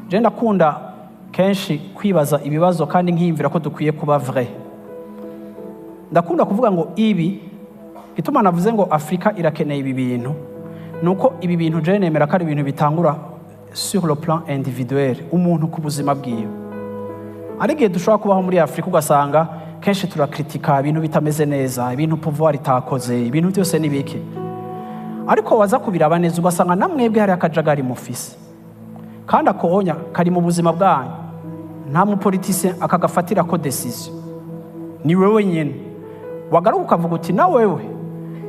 Je ndakunda kenshi kwibaza ibibazo kandi nkiyumvira ko dukwiye kuba vrai. Ndakunda kuvuga ngo ibi gituma navuze ngo Afrika irakeneye ibi bintu, nuko ibi bintu je nemera ko ari ibintu bitangura sur le plan individuel, umuntu ku buzima bwiwe. Ari igihe dushobora kubaho muri Afurika ugasanga kenshi turakritika ibintu bitameze neza, ibintu pouvoir itakoze, ibintu byose ni bike, ariko waza kubiraba neza ugasanga namwebwe hari akajagari mufise, kandi akohonya kari mu buzima bwanyu. Nta mupoliticien akagafatira ko décision, ni wewe nyine wagaruka ukavuga uti: "Na wewe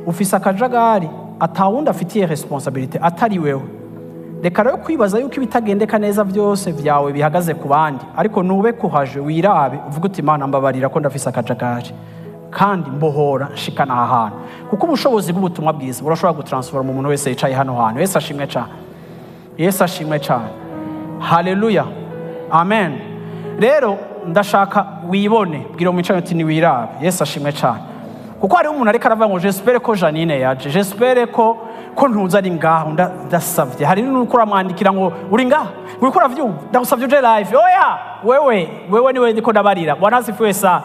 ufise akajagari atawundi afitiye responsabilité atari wewe." Reka rero kwibaza yuko ibitagendeka neza byose byawe bihagaze ku bandi, ariko nube kuhaje wirabe, uvuge uti: "Imana, mbabarira ko ndafise akajagari, kandi mbohora nshikana aha hantu." Kuko ubushobozi bw'ubutumwa bwiza burashobora gutransforma umuntu wese yicaye hano hantu. Yesu ashimwe cyane, Yesu ashimwe cyane, haleluya, amen. Rero ndashaka wibone, bwira umwicaye uti: "Niwirabe." Yesu ashimwe cyane. Kuko hariho umuntu ariko aravuga ngo: "J'espère ko Janine yaje, j'espère ko ntuza ari ngaho, ndasavye." Hari n'uko uramwandikira ngo: "Uri ngaho, uriko uravyumva, ndagusavye uje live." Oya, wewe, wewe niwe ndiko ndabarira. Bwana asifiwe sana,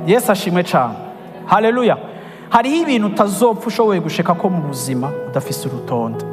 Yesu ashimwe cyane, haleluya. Hariho ibintu utazopfa ushoboye gushika ko mu buzima udafise urutonde.